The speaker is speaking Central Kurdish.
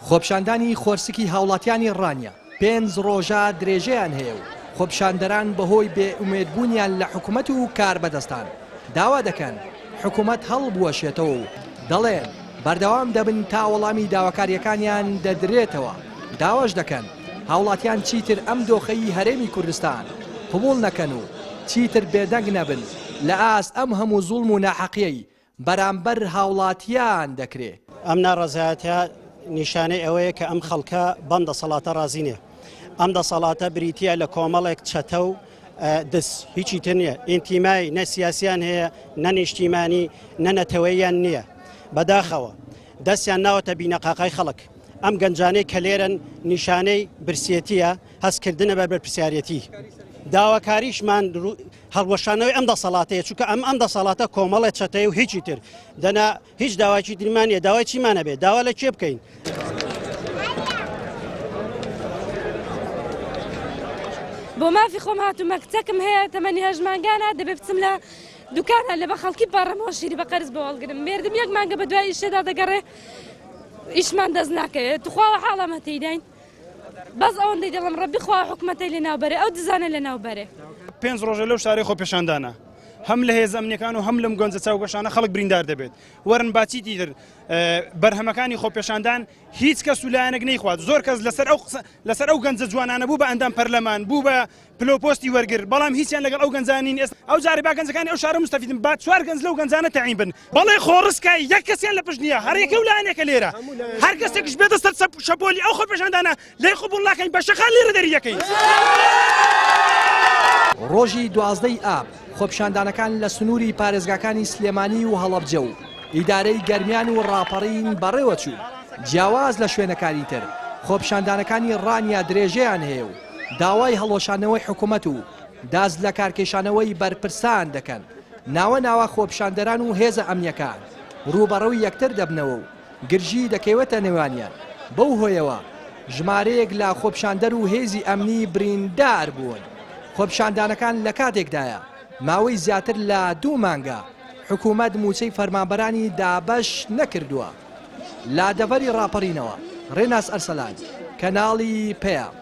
خۆپیشاندانی خۆرسکی هاوڵاتیانی ڕانیە پێنج ڕۆژە درێژەیان هەیە و خۆپیشاندەران بەهۆی بێ ئومێدبوونیان لە حکومەت و کاربەدەستان داوا دەکەن حکومەت هەڵبوەشێتەوە و دەڵێن بەردەوام دەبن تا وەڵامی داواکارییەکانیان دەدرێتەوە، داواش دەکەن هاوڵاتیان چیتر ئەم دۆخەی هەرێمی کوردستان قبوڵ نەکەن و چیتر بێدەنگ نەبن لە ئاست ئەم هەموو زوڵم و ناحەقیەی بەرامبەر هاوڵاتیان دەکرێ. ئەم ناڕەزایەتیە نیشانەی ئەوەیە کە ئەم خەڵکە بەم دەسەڵاتە ڕازی نیە. ئەم دەسەڵاتە بریتیە لە کۆمەڵێک چەتە و دز، هیچی تر نیە. ئینتیمای نە سیاسیان هەیە، نە نیشتیمانی، نە نەتەوەییان نیە. بەداخەوە دەستیان ناوەتە بینەقاقای خەڵک. ئەم گەنجانەی کە لێرەن نیشانەی برسێتیە، هەستکردنە بە بەرپرسیارێتی. داواکاریشمان هەڵوەشانەوەی ئەم دەسەڵاتەیە، چونکە ئەم ئەم دەسەڵاتە کۆمەڵێ چەتەیە و هیچی تر. دەنا هیچ داواکی ترمان نیە، داوای چیمان هەبێ؟ داوا لە کێ بکەین؟ بۆ مافی خۆم هاتوومە کچەکم هەیە تەمەنی هەشت مانگانە دەبێ بچم لە دوکانە لە بە خەڵکی پاڕەمەوە شیری بە قەرز بۆ هەڵگرم مێردم یەک مانگە بە دوای ئیشێدا دەگەڕێ ئیشمان دەست ناکەوێت توخواوە حاڵەمە تێیداین بەس ئەوەندەی دەڵم ڕەبی خوا حکومەتەی لە ناوبەرێ ئەو دزانە لە ناوبەرێ. پێنج ڕۆژە لەو شارەی خۆپێشاندانە هەم لە هێزە ئەمنیەکان و هەم لەم گەنجە چاوگەشانە خەڵک بریندار دەبێت وەرن با چیتی تر بەرهەمەکانی خۆپێشاندان هیچ کەس و لایەنێک نەیخوات زۆر کەس لەسەر ئەو لەسەر ئەو گەنجە جوانانە بوو بە ئەندام پەرلەمان بوو بە پلۆپۆستی وەرگر بەڵام هیچیان لەگەڵ ئەو گەنجان نین ئێستا ئەو جارێ با گەنجەکانی ئەو شارە مستەفیدن با چوار گەنج لەو گەنجانە تەعین بن بەڵێ خۆڕسکە یەک کەسیان لە پشت نییە هەر یەکە و لایەنێکە لێرە هەر کەسێکش بێتە سەر شەپۆلی ئەو خۆپێشاندانە لێی قبوڵ ناکەین بە شەقام لێرە دەری دەکەین. ڕۆژی 12 ی ئاب خۆپیشاندانەکان لە سنووری پارێزگاکانی سلێمانی و هەڵەبجە و ئیدارەی گەرمیان و ڕاپەڕین بەڕێوەچوو، جیاواز لە شوێنەکانی تر خۆپیشاندانەکانی ڕانیە درێژەیان هەیە و داوای هەڵوەشاندنەوەی حکومەت و داست لەکارکێشانەوەی بەرپرسان دەکەن، ناوە ناوە خۆپیشاندەران و هێزە ئەمنیەکان ڕووبەڕووی یەکتر دەبنەوە و گرژی دەکەوێتە نێوانیان، بەو هۆیەوە ژمارەیەک لە خۆپیشاندەر و هێزی ئەمنی بریندار بوون. خۆپیشاندانەکان لە کاتێکدایە، ماوەی زیاتر لە دوو مانگە حکومەت مووچەی فەرمانبەرانی دابەش نەکردووە. لە دەڤەری ڕاپەڕینەوە، ڕێناس ئەرسەلان، کەناڵی پەیام.